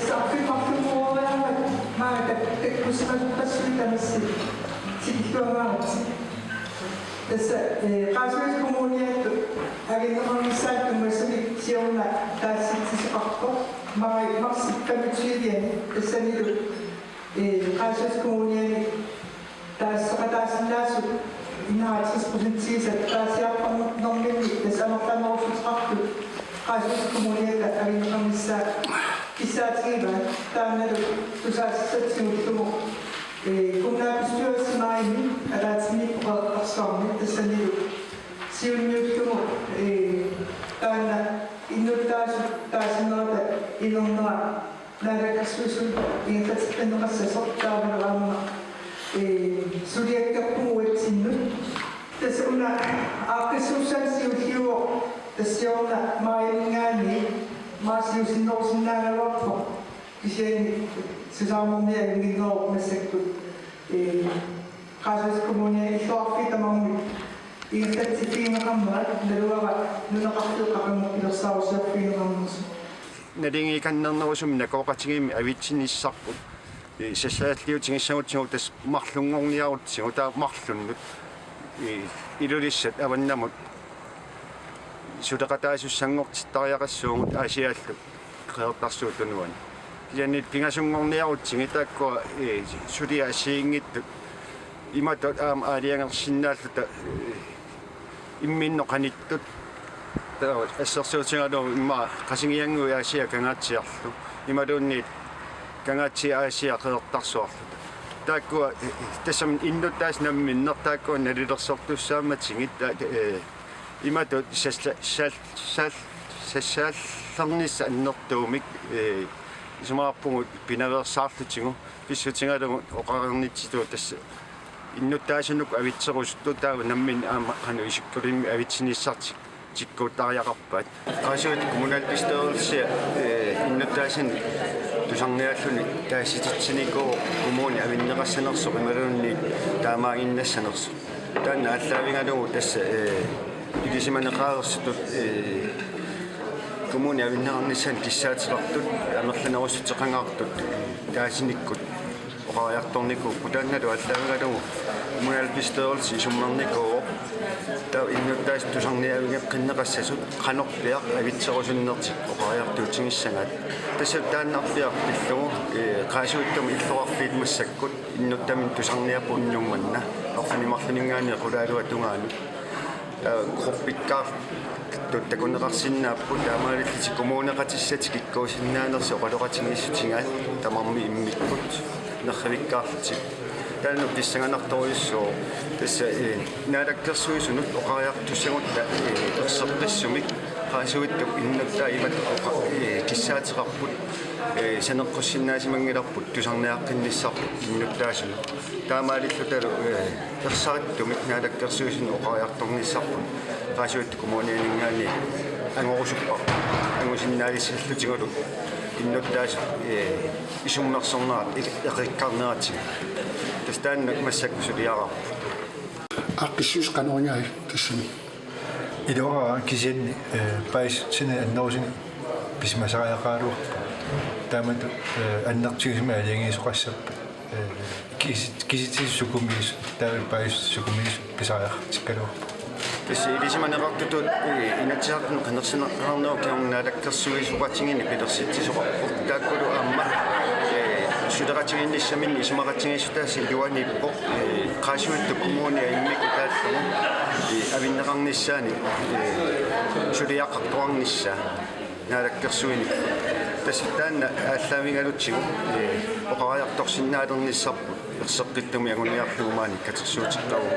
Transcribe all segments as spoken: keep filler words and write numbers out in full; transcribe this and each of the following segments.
Saaffiumaarlugu uoriarmat maanga takkussimassappat tamassi tikilluaqqaaritsi. Tassa, eh, Qaasuitsup Kommuniata avinneqarnissaata tunngasumik siorna taasitsisoqarpoq. Maanga marsip femogtyve-ani tassanilu, eh, Qaasuitsup Kommuniani taasaqataasinnaasut enoghalvtreds procentiisa taasiartornerminni tassa amerlanerussuteqartut Qaasuitsup Kommuniata avinneqarnissaa kissaatigivaat, taannalu tusagassiortigullugu, eh, kommunalbestyrelsip maajimi ataatsimiippoq Qeqertarsuarmi tassanilu siunniullugu, eh, taanna innuttaasut taasinerata inernera Naalakkersuisut ingerlateqqinneqassasoq taavalu aamma, eh, suliakkerpugut uatsinnut. Tassa una aaqqissuussaani siulliuvoq tassa siorna maajiminngaanniit, maanga siusinnerusinnaagaluarpoq. Kisianni susaarnermi ajunngitsoq massakkut, eh, Qaasuitsup Kommuniani illoqarfiit tamarmik ingerlatsiffigineqarnerat naluara nunaqarfiit qaqimmut pilersaarusiorfigineqarnersoq. Naligiikannernerusumik nakooqatigiimmik avitsinissarput, eh, sassaalliutigissagutsigu tassa marlunngorniarutsigu, taava marlunnut, eh, Ilulissat avannamut suleqataasussanngortittariaqassuugut Aasiaallu Qeqertarsuup Tunuani. Kisianni pingasunngorniarutsigit taakkua, eh, suliat assigiinngitsut imatut aamma aalajangersinnaalluta, eh, imminnut qanittut. Taava assersuutigalugu immaqa Qasigiannguit Aasiaat Kangaatsiarlu, imaluunniit Kangaatsiaq Aasiaat Qeqertarsuarlu. Taakkua, eh, tassami innuttaasut namminneq taakkua nalilersortussaammatigit, ta-, eh, imatut sassa-, sal-, sal-, sassaallernissaq annertuumik, eh, isumaqarpugut pinaveersaarlutigu, pissutigalugu oqareernitsitut tassa innuttaasunut avitserusuttut taava namminneq aamma qanoq isikkulimmik avitsinissartik tikkuuttariaqarpaat. Qaasuitsup kommunalbestyrelsia, eh, innuttaasunut tusarniaalluni taasititsinikuuvoq kommuni avinneqassanersoq imaluunniit taamaaginnassanersoq. Taanna aallaavigalugu tassa, eh, ilisimaneqareersutut, eh, kommuni avinneqarnissaanut kissaateqartut amerlanerussuteqangaartut taasinikkut oqariartornikuupput, taannalu aallaavigalugu kommunalbestyrelse isummernikuuvoq. Taava innuttaasut tusarniaavigeqqinneqassasut qanorpiaq avitserusunnertik oqariartuutigissagaat. Tassa taannarpiaq pillugu, eh, Qaasuitsup illoqarfiit massakkut innuttaminnik tusarniaapput unnuk manna, arfineq-marlunninngaanniit qulaaluat tungaanut. Aa, gruppikkaartut takuneqarsinnaapput, taamaalillutik kommuneqatissatik kikkuusinnaanersut oqaloqatigiissutigaat tamarmik immikkut nerrivikkaarlutik. Taanna pissanganartorujussuuvoq. Tassa, eh, naalakkersuisunut oqariartussagutta, eh, erseqqissumik Qaasuitsup innuttaat imatut oqa-, eh, kissaateqarput, eh, saneqqussinnaasimanngilaq tusarniaaqqinnissarput innuttaasunut. Taamaalillutalu, eh, ersarittumik naalakkersuisunut oqariartornissarput Qaasuitsup Kommunianinngaanniit angorusupparput. Angusinnaalissallutigulu innuttaasut, eh, isummersornerat e-, eqikkarneratigut. Tassa taanna massakkut suliaraarput. Aaqqissuussaq qanoq igaajuk tassani? Iluaraa kisianni, eh, paasissutsinik annerusumik pisimasariaqaraluarpoq. Taamatut, eh, annertuumik aalajangiisoqassapput. Eh, kisit-, kisitsisit sukumiisut, taavalu paasissutit sukumiisut pisariaqartikkaluarput. Tassa ilisimaneqartutut, eh, Inatsisartuni qinersineqarnerup kingorna naalakkersuisoqatigiinneq pilersitsisoqarpoq. Taakkulu aamma, eh, suleqatigiinnissaminnik isumaqatigiissutaasa iluaniippoq. Eh, Qaasuitsup Kommunia immikkut taallugu, eh, avinneqarnissaanik, eh, suliaqartoqarnissaa naalakkersuinikkut. Tassa taanna aallaavigalutsigu, eh, oqariartorsinnaalernissarput erseqqissumik anguniarlugu maani katersuutikkavut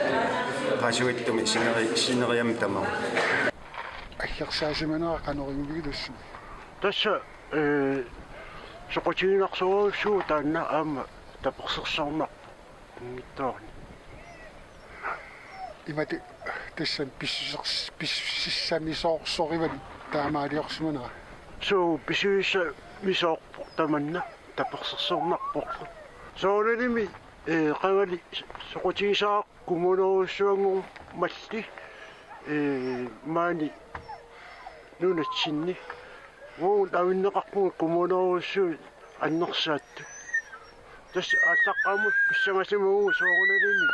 Qaasuitsumi sineri-, sineriammi tamaat. Aggersaasimanera qanoq igaajuk tassani? Tassa, eh, soqutiginarsorujussuuvoq taanna aamma tapersersornarpoq. Inngitsoorani. Imatut tassani pissuseqs-, pissusissamisoorsorivani taamaaliorsimanera? Suu, pissusissamisoorpoq tamanna, tapersersornarporlu. Soorunami, eh, qangali soqutigisaaq kommunerujussuanngormalli, eh, maani nunatsinni. Uagut avinneqarpugut kommunerujussuit annersaattut. Tassa aallaqqaammut pissangasimavunga soorunalimi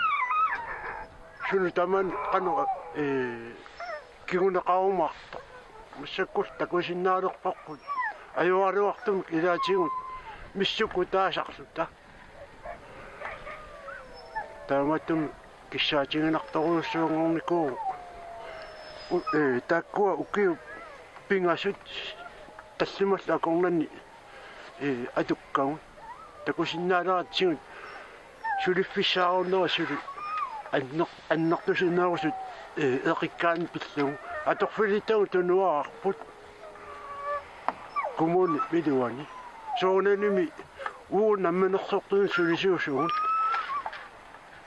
suna tamaani qanoq, ee, kinguneqarumaartoq. Massakkullu takusinnaalerparput ajoraluartumik ilaatigut missukkutaasarluta. Taamaattumik kissaatiginartorujussuanngornikuuvoq. U-, ee, taakkua ukiut pingasut tallimallu akornanni, ee, atukkagut. Takusinnaaleratsigit suliffissaarunnerup suli anner-, annertusinerusut, ee, eqikkaanni pillugu. Atorfilitagut tunuararput kommunip iluani. Soorunalimi uagut namminersortunut sulisuusugut.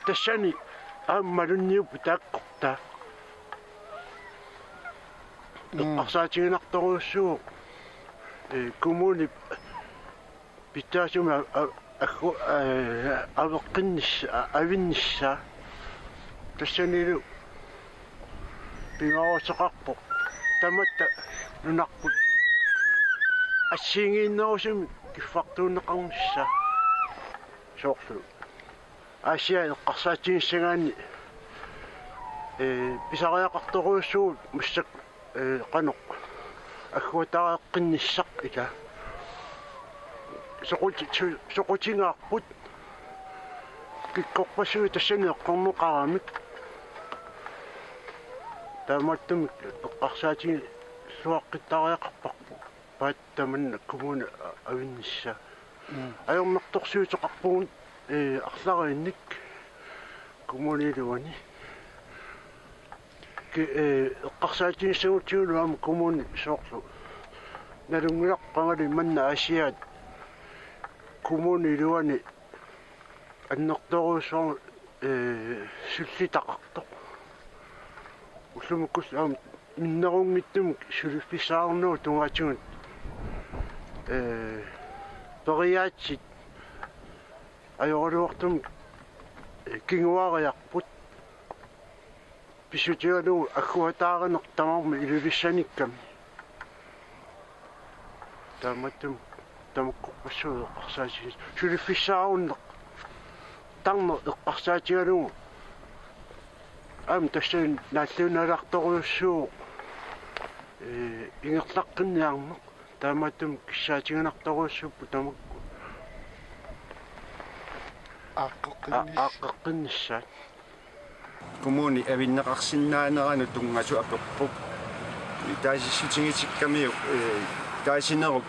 Tassani aamma malunniupput taakkortaa. Mm. Eqqarsaatiginartorujussuuvoq, ee, kommunip pitsaasumik a-, a-, aggu-, ee, aveqqinnissa-, a-, avinnissaa. Tassanilu pingaaruteqarpoq tamatta nunarput assigiinnginnerusumik kiffartuunneqarnissaa. Soorlu Aasiaat eqqarsaatigissagaanni, ee, pisariaqartorujussuuvoq massakkut, ee, qanoq agguataareqqinnissaq ila. Soquti-, su-, soqutigaarput kikkorpassuit tassani eqqorneqaramik. Taamaattumik eqqarsaatigilluaqqittariaqarparput. Paat tamanna kommuni a-, avinnissaa. Mm. Ajornartorsiuteqarpugut, ee, arlariinnik kommunip iluani. Ki-, ee, eqqarsaatigissagutsigu aamma kommuni soorlu. Nalunngilarput qangali manna Aasiaat kommunip iluani annertoorujussuarmik, ee, sullitaqartoq. Ullumikkullu aamma minnerunngitsumik suliffissaarunnerup tungaatigut, ee, periaatsit ajoraluartumik, ee, kinguariarput. Pissutigalugu agguataarineq tamarmi Ilulissanikkami. Taamaattumik tamakkorpassuit eqqarsaatigisagut. Suliffissaarunneq tarneq eqqarsaatigalugu aamma tassani naalliunnalaartorujussuuvoq, ee, ingerlaqqinniarneq. Taamaattumik kissaatiginartorujussuupput tamakku. Aaqqeqqinnis-, a-, aaqqeqqinnissaat. Kommuni avinneqarsinnaaneranut tunngasut aperput. Taasissutigitikkamiuk, ee, taasinerup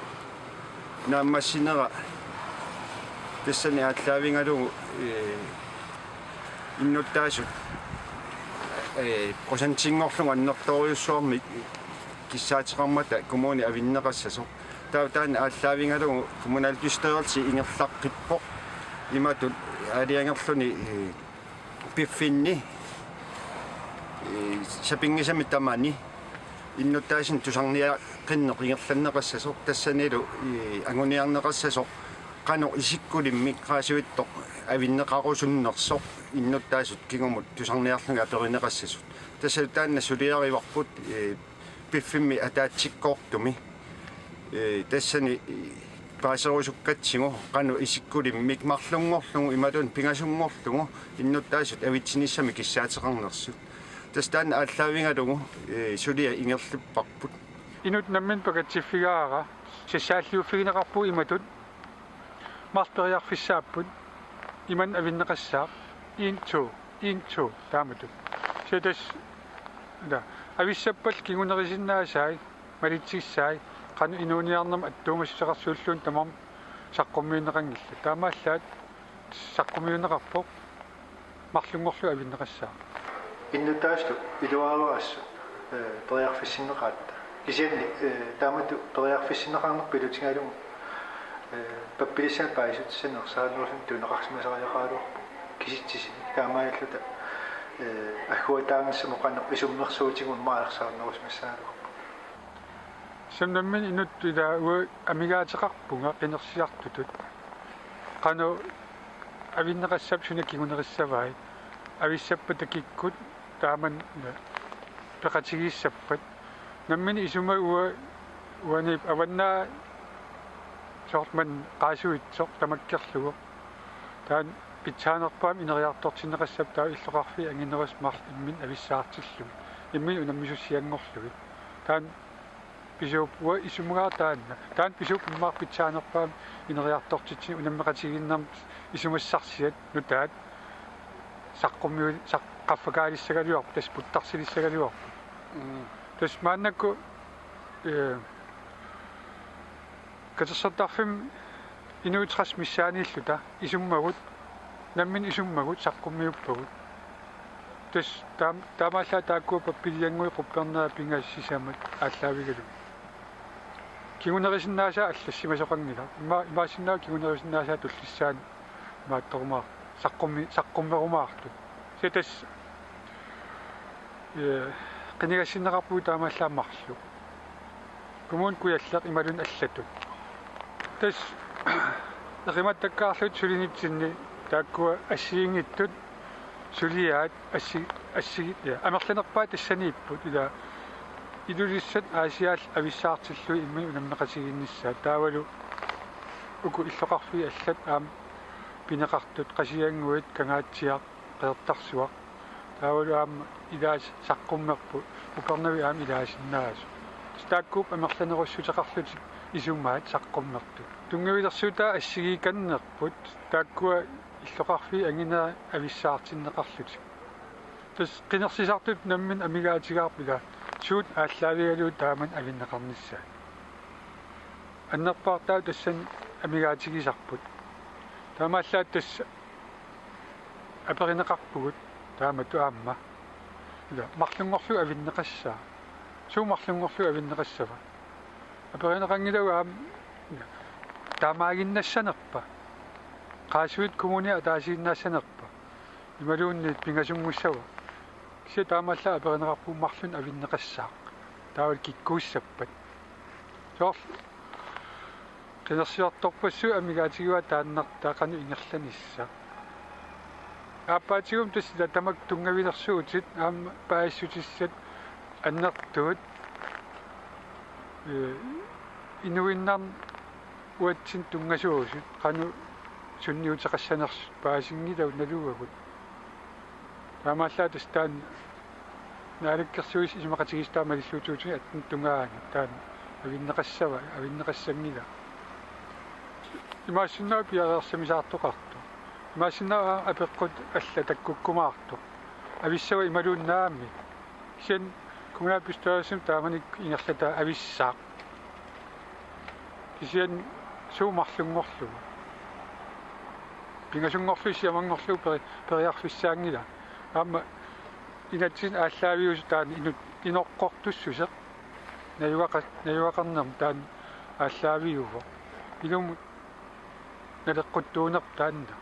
naammassinera tassani aallaavigalugu, ee, innuttaasut, ee, procentinngorlugit annertoorujussuarmik kissaateqarmata kommuni avinneqassasoq. Taava taanna aallaavigalugu kommunalbestyrelsi ingerlaqqippoq. Imatut aalajangerluni, ee, piffinni, ee, sapinngisamik tamani innuttaasunik tusarniaqqinneq ingerlanneqassasoq tassanilu, ee, anguniarneqassasoq qanoq isikkulimmik qaasuitsoq avinneqarusunnersoq innuttaasut kingumut tusarniarlugit aperineqassasut. Tassalu taanna suliarivarput, ee, piffimmi ataatsikkoortumi, ee, tassani, ee, paaserusukkatsigu qanoq isikkulimmik marlunngorlugu imaluunniit pingasunngorlugu innuttaasut avitsinissamik kissaateqarnersut. Tassa taanna aallaavigalugu, ee, suliaq ingerlapparput. Inuk nammineq pakatsiffigaara sassaalliuffigineqarpugut imatut: Marluk periarfissaapput, imannak avinneqassaaq, en, to, en, to, taamatut. Kisianni tassa, ila, avissappallu kingunerisinnaasai, malitsigisai, qanoq inuuniarnermut attuumassuteqarsiulluunniit tamarmik saqqummiunneqanngillat. Taamaallaat saqqummiunneqarpoq marlunngorlugu avinneqassaaq. Innuttaasutut iluarivara assut, ee, periarfissinneqaratta. Kisianni, ee, taamatut periarfissinneqarnerput ilutigalugu, ee, pappilissamik paasissutissanik ersarinnerusunik tunineqarsimasariaqaraluarpoq kisitsisini. Taamaalilluta, ee, agguataarnissamut qanoq isummersuutigut immaqa ersarinnerusimassagaluarpoq. Tassa nammineq inuttut, ila, uanga amigaateqarpunga qinersisartutut. Qanoq avinneqassappat suna kingunerissavai? Avissappata kikkut taamani peqatigiissappat? Nammineq isumaga uanga uani Avannaata Soorlu maanna qaasuitsoq tamakkerlugu. Taanna pitsaanerpaamik ineriartortinneqassaaq, taava illoqarfiit anginerusoq marluk imminnut avissaartillugit, imminnut unammisussianngorlugit. Taanna pisuup uanga isumagaa taanna. Taanna pisuup immaqa pitsaanerpaamik ineriartortitsineq unammeqatigiinnermik isumassarsiat nutaat saqqummiu-, saq-, qaffakaalissagaluarput, tassa puttarsilissagaluarput. Mm. Tassa maannakkut, ee, katersortarfimmi inuit tres missaanniilluta isummagut, nammineq isummagut saqqummiuppagut. Tassa taam-, taamaallaat taakkua pappiliannguit quppernerat pingasut sisamat aallaavigalugit. Kingunerisinnaasaa allassimasoqanngilaq. Ima-, imaassinnaavoq kingunerisinnaasaa tullissaani imaattorumaar-, saqqummi-, saqqummerumaartut. Kisianni tassa, ee, qinigassinneqarpugut taamaallaat marluk. Kommune Kujalleq imaluunniit allatut. Tassa eqimattakkaarlutik sulinitsinni taakkua assigiinngitsut suliaat assi-, assi-, ja, amerlanerpaat tassaniipput, ila Ilulissat Aasiaat avissaartillugit imminnut unammeqatigiinnissaat, taavalu uku illoqarfiit allat aamma pineqartut Qasigiannguit, Kangaatsiaq, Qeqertarsuaq. Taavalu aamma ilaasa saqqummerput, Upernavik aamma ilaasinnaasoq. Tassa taakkuupput amerlanerussuteqarlutik isumaat saqqummertut. Tunngavilersuutaat assigiikannerput, taakkua illoqarfiit anginerat avissaartinneqarlutik. Tassa qinersisartutut nammineq amigaatigaarput, ila suut aallaavigalugit taamani avinneqarnissaat. Annerpaartaat tassani amigaatigisarput. Taamaallaat tassa aperineqarpugut taamatut aamma: Ila marlunngorlugu avinneqassaaq? Suut marlunngorlugu avinneqassava? Aperineqanngilagut aamma: Ila taamaaginnassanerpa? Qaasuit kommunia ataasiinnaassanerpa? Imaluunniit pingasunngussavat? Kisianni taamaallaat aperineqarpugut: Marlunnik avinneqassaaq? Taavalu kikkuussappat? Soorlu qinersiartorpassuit amigaatigivaa taannartaa qanoq ingerlanissaq. Aappaatigummi tassa ila tamakku tunngavilersuutit aamma paasissutissat annertuut, ee, inuinnarni uatsinnut tunngasuusut qanoq sunniuteqassanersut paasinngilagut naluagut. Taamaallaat tassa taanna Naalakkersuisut isumaqatigiissut taama malillugu to tusind atten tungaanut taanna avinneqassava, avinneqassanngila? Imaassinnaavoq piareersamisaartoqartoq. Imaassinnaavoq aamma apeqqut allat takkukkumaartoq: Avissava imaluunniit naamik? Kisianni kommunalbestyrelsimi taamanikkut ingerlataa avissaaq. Kisianni suut marlunngorlugu? Pingasunngorlugu, siamanngorlugu peri-, periarfissaanngilaq. Aamma inatsisit aallaaviusut taanna inu-, inoqqortussuseq najugaqa-, najugaqarnermi taanna aallaaviuvoq. Ilumut naleqquttuunerput taanna.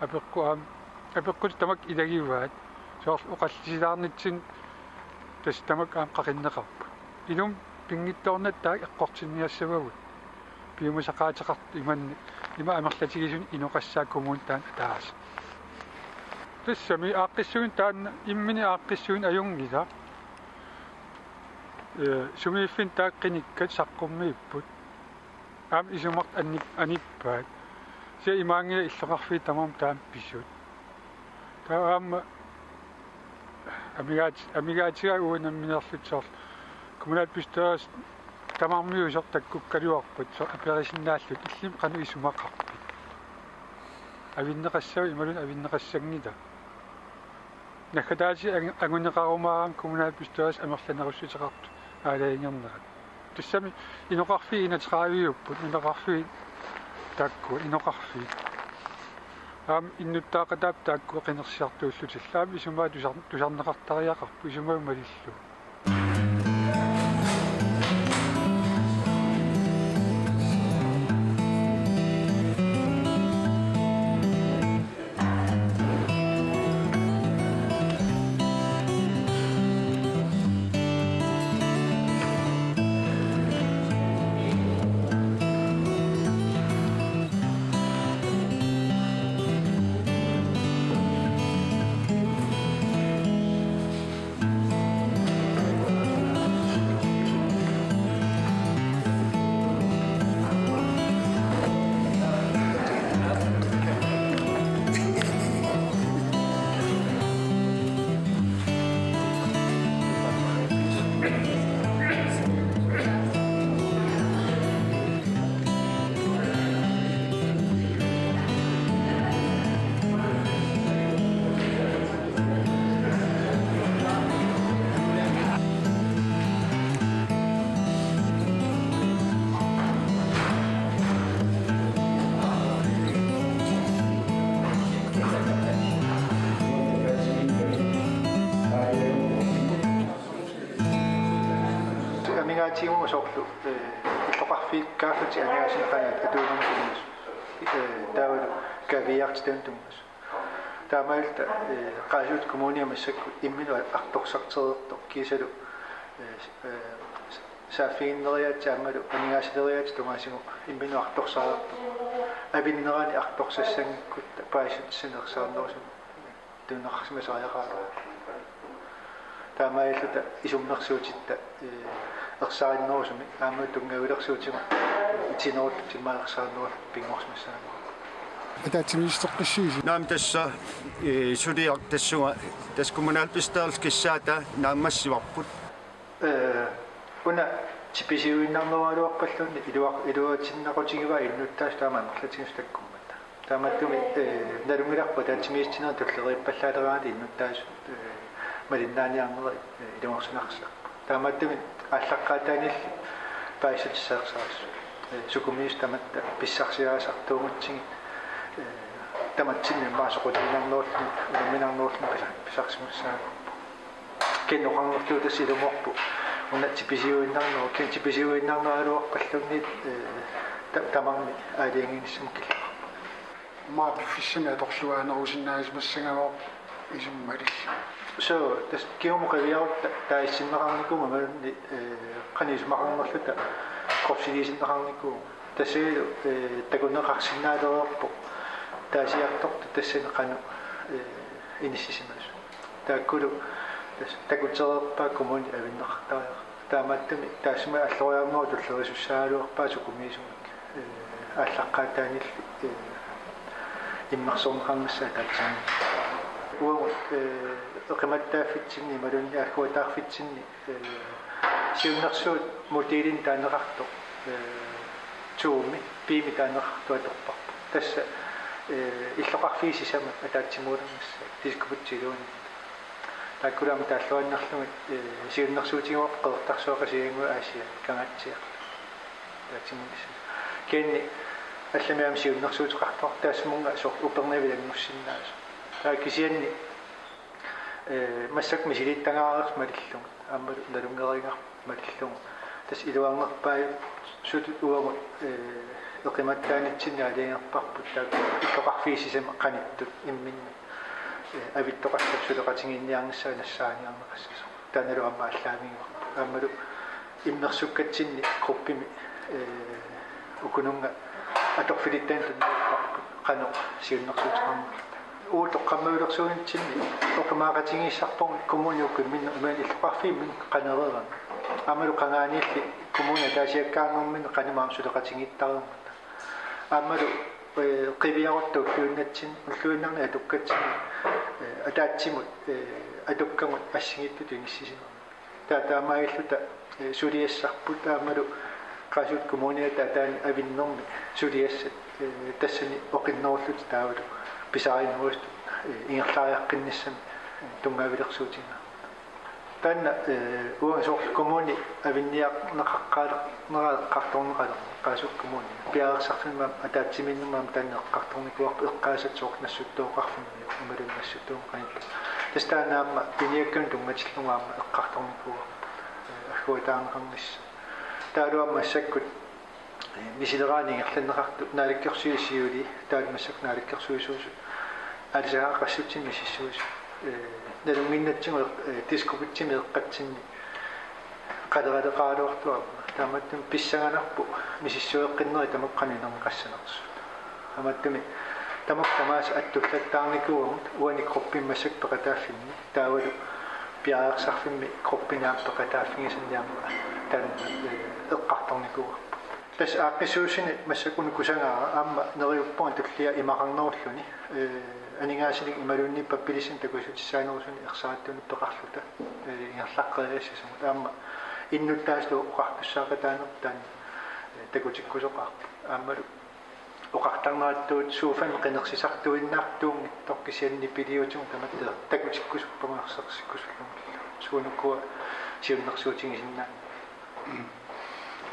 Apeqqut aamma, apeqqutit tamakku ilagivaat. Soorlu oqallisilaarnitsinni tassa tamakku aamma qaqinneqarput. Ilumut pinngitsoornata taakku eqqortinniassavagut. Piumasaqaateqartut imannak, ima amerlatigisunik inoqassaaq kommuni taanna ataaseq. Tassami aaqqissuineq taanna, imminut aaqqissuineq ajunngilaq. Ee, sumiiffinni taakku qinikkat saqqummiipput. Aamma isumartik anip-, anippaat. Kisianni imaanngilaq illoqarfiit tamarmik taama pisut. Taava aamma amigaat-, amigaatigaat uagut nammineerluta soorlu kommunalbestyrelsip tamarmiusoq takkukkaluarpat soorlu aperisinnaalluta: Illimmi qanoq isumaqarpit? Avinneqassava imaluunniit avinneqassanngila? Naggataatitit ang-, anguneqarumaarami kommunalbestyrelsip amerlanerussuteqartut aalajangernerat. Tassami inoqarfiit enogtredive-upput, nunaqarfiit taakku inoqarfiit. Aamma innuttaaqataapput taakkua qinersiartuullutillu. Aamma isumaat tusar-, tusarneqartariaqarput, isumaat malillugu. Tiimu soorlu, eh, illoqarfiit kaaffit aningaasanik qanoq atuinermi tunngasut. Eh, taavalu kaaviiaartitanut tunngasut. Taamaalilluta, eh, Qaasuitsup Kommunia massakkut imminut artorsartereertoq kiisalu, eh, eh, saaffiginneriaatsit aammalu aningaasaleriaatsit tungaasigut imminut artorsaareertoq. Avinnerani artorsassanngikkuttaaq paasissutissat ersarinnerusumik tunineqarsimasariaqarput. Taamaalilluta isummersuutitta, eh, ersarinnerusumik aamma tunngavilersuutigut itinerulluta immaqa ersarinnerulluta pinngorsimassagamik. Ataatsimiittoqqissiisi. Naamik, tassa, eh, suliaq tassunga, tassa kommunalbestyrelsip kissaata naammassivarput. Eh, una tipisiuinnarnerugaluarpalluunniit iluaq-, iluatsinnaqutigivaa innuttaasut taama amerlatigisut takkummata. Taamaattumik, eh, nalunngilarput ataatsimiititsinerit tulleriippallaaleraangatta innuttaasut, eh, malinnaaniarnerit, eh, ilungersunarsiarput. Taamaattumik aallaqqaataaniilli paasissutissat ersarissapput. Eh, sukumiisut tamatta pissarsiarisartuugutsigit, eh, tamatsinnut immaqa soqutiginarnerulluni, unamminarnerulluni pisa-, pisarsimassagipput. Kisianni oqarnertut tassa ilumoorpoq una tipisiuinnarnerup, kisianni tipisiuinnarnerugaluarpalluunniit, eh, ta-, tamarmik aalajangiinissamut killeqarput. Maani piffissami atorluaanerusinnaasimassagami isummat malillugu. Suu, tassa kingumut qiviarutta ta-, taassinneqarnikuugama imaluunniit, eh, qanoq isumaqarnerluta qulliisinneqarnikuugama. Tassalu, eh, takuneqarsinnaalereerpoq taasiartortut tassani qanoq, eh, inissisimasut. Taakkulu tassa takutereerpaat kommuni avinneqartariaqartoq. Taamaattumik taassuma alloriarnerup tullerisussaagaluarpaa sukumiisumik, eh, aallaqqaataaniilli, eh, immersorneqarnissaa taaksaani. Uagut, eh, eqimattaaffitsinni imaluunniit agguataarfitsinni, eh, siunnersuut modelit taaneqartoq, eh, to-mi, B-mi taaneqartoq atorparput. Tassa, eh, illoqarfiit sisamat ataatsimuulernissaat, Diskobugtip iluaniittut. Taakkulu aamma taalluinnarlugit, eh, siunnersuutigaarput Qeqertarsuaq, Qasigiannguit, Aasiaat, Kangaatsiaq. Ataatsimuunissaat. Kisianni allamik aamma siunnersuuteqartoq taassuminnga soorlu Upernavik ilanngussinnaasut. Taava kisianni, eh, massakkut misilittagaareersut malillugit, aammalu nalunngereerneq malillugu. Tassa iluarnerpaasutut uagut, eh, eqimattaanitsinni aalajangerparput taakku illoqarfiit sisamat qanittut imminnut, eh, avittoqartut suleqatigiinniarnissaat nassaariniarneqassasoq. Taannalu aamma aallaavigaarput. Aammalu immersukkatsinni gruppimi, eh, ukununnga atorfilittanik tunniupparput qanoq siunnersuuteqarnerluta. Uagut toqqammavilersuinitsinni oqimaaqatigiissarpagut kommuni uku imminnut, imaluunniit illoqarfiit imminnut qanoq ereerami. Aammalu qangaaniilli kommuni ataasiakkaangamminni qanoq aamma suleqatigiittareermata. Aammalu, eh, qiviarutta ulluinnatsin-, ulluinnarni atukkatsinni, eh, ataatsimut, eh, atukkagut assigiittutut inissisimammata. Taava taamaalilluta, eh, suliassarput aammalu Qaasuitsup Kommuniata ataani avinnermi suliassat, eh, tassani oqinnerullutik taavalu pisariinnerusutut, eh, ingerlariaqqinnissamik, eh, tunngavilersuutigaarput. Taanna, eh, uagut soorlu kommuni avinniarneqaqqaarnera eqqartorneqalermat Qaasuitsup Kommunia piareersarfimmi aamma ataatsimiinnermi aamma taanna eqqartornikuuarput, eqqaasat soorlu Nassuttuuqarfimmi imaluunniit Nassuttuup qanittumi. Tassa taanna aamma piniakkanut tunngatillugu aamma eqqartornikuuarput, eh, agguataarneqarnissaa. Taavalu aamma massakkut, eh, misileraaneq ingerlanneqartoq naalakkersuisut siuliini, taavalu massakkut naalakkersuisuusut aalisagaqarsutsinik misissuisut, eh, nalunnginnatsigu, eh, Diskobugtimi eqqatsinni qaleraleqaraluartoq aamma. Taamaattumik pissanganarpoq misissueqqinnerit tamakku qanoq inerneqassanersut. Taamaattumik tamakku tamaasa attullattaarnikuuagut uani gruppimi massakkut peqataaffimmi, taavalu piareersarfimmi gruppini aamma peqataaffigisanni aamma taanna, eh, eqqartornikuuarput. Tassa aaqqissuussani massakkut una kusangaara, aamma neriuppunga tullia imaqarnerulluni, eh, aningaasalimmik imaluunniit pappilissinnut takussutissaanerusuni ersarittunut peqarluta, eh, ingerlaqqeriassasagut. Aamma innuttaasut oqartussaaqataanerput taanna, eh, takutikkusoqarpoq. Aammalu oqartarnerattuut sofami qinersisartuinnartuunngitsoq kisianni nipiliutigut tamatta takutikkusuppagut ersersikkusullugit. Suunukua siunnersuutigisinnaanngilaq.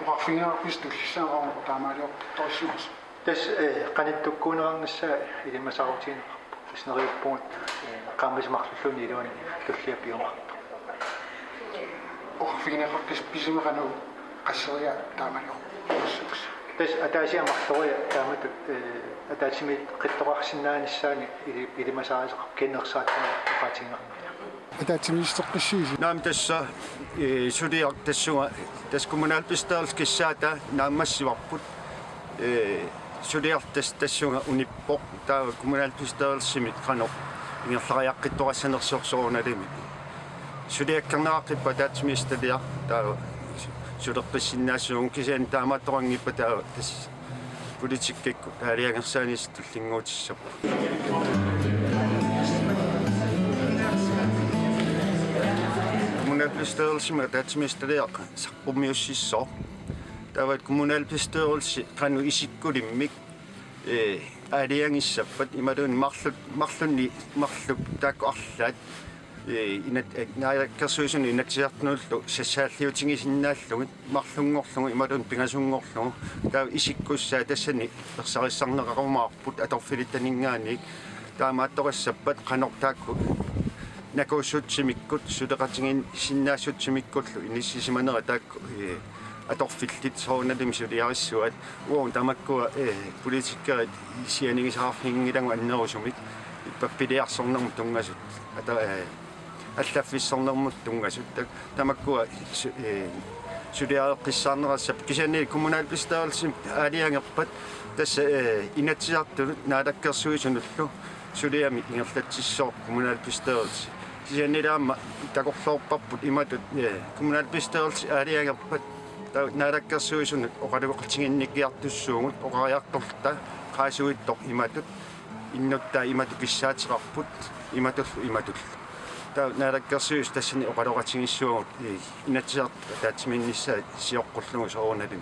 Oqarfigineqarpisi tullissaaqarmat taamaaliortorsimasoq? Tassa, eh, qanittukkuuneqarnissaa ilimasaarutigineqarpoq. Tassa neriuppugut, eh, qaammatit marluulluunniit iluanni tullia piumaartoq. Oqarfigineqarpisi pisimi qanoq Qasseriarluta taamaniorsuusi. Tassa ataasiarluni marloriarluta taamatut, eh, ataatsimiittoqarsinnaanissaanut ili-, ilimasaarisoqarpoq kinnersaattumik oqaatigineqarniarlugu. Ataatsimiittoqarsinnaanissaanut. Naamik tassa, eh, suliaq tassunga, tassa kommunalbestyrelsip kissaataa naammassivarput, eh, suliaq tas-, tassunga unippoq, taava kommunalbestyrelsimi qanoq ingerlariaqqittoqassanersoq soorunalimi. Suliakkerneqarpoq ataatsimiititaliaq, taava suleqqissinnaassuugut, kisianni taamaattoqanngippat taava tassa politikkikkut aalajangersaanissat tullinnguutissapput. Kommunalbestyrelsimi ataatsimiititaliaq saqqummiussissooq. Taava kommunalbestyrelsi qanoq isikkulimmik, eh, aalajangissappat imaluunniit marlu-, marlunni, marluk taakku arlaat, eh, inat-, eh, naalakkersuisunut inatsisartunullu sassaalliutigisinnaallugit marlunngorlugu imaluunniit pingasunngorlugu, taava isikkussaat tassani ersarissarneqarumaarput atorfilittaninngaanniit. Taamaattoqassappat qanoq taakku nakuussutsimikkut suleqatigiissinnaassutsimikkullu inissisimanerat taakku, eh, atorfillit soorunalimi suliarissuaat. Uagut tamakkua, eh, politikerit sianigisaqarfiginngilagut annerusumik, ippassaq piliarsornermut tunngasut, ata-, eh, allaffissornermut tunngasut. Ta-, tamakkua su-, eh, suliareqqissaarneqassapput, kisianni kommunalbestyrelsimi aalajangerpat tassa, eh, Inatsisartunut Naalakkersuisunullu suliamik ingerlatsissooq kommunalbestyrelse. Kisianni aamma takorloorparput imatut, eh, kommunalbestyrelsip aalajangerpat taava Naalakkersuisunut oqaloqatiginnikkiartussuugut, oqariartorluta qaasuitsoq imatut, innuttaat imatut kissaateqarput, imatullu imatullu. Taava Naalakkersuisut tassani oqaloqatigiissavagut, eh, Inatsisartut ataatsimiinnissaat sioqqullugu soorunalimi.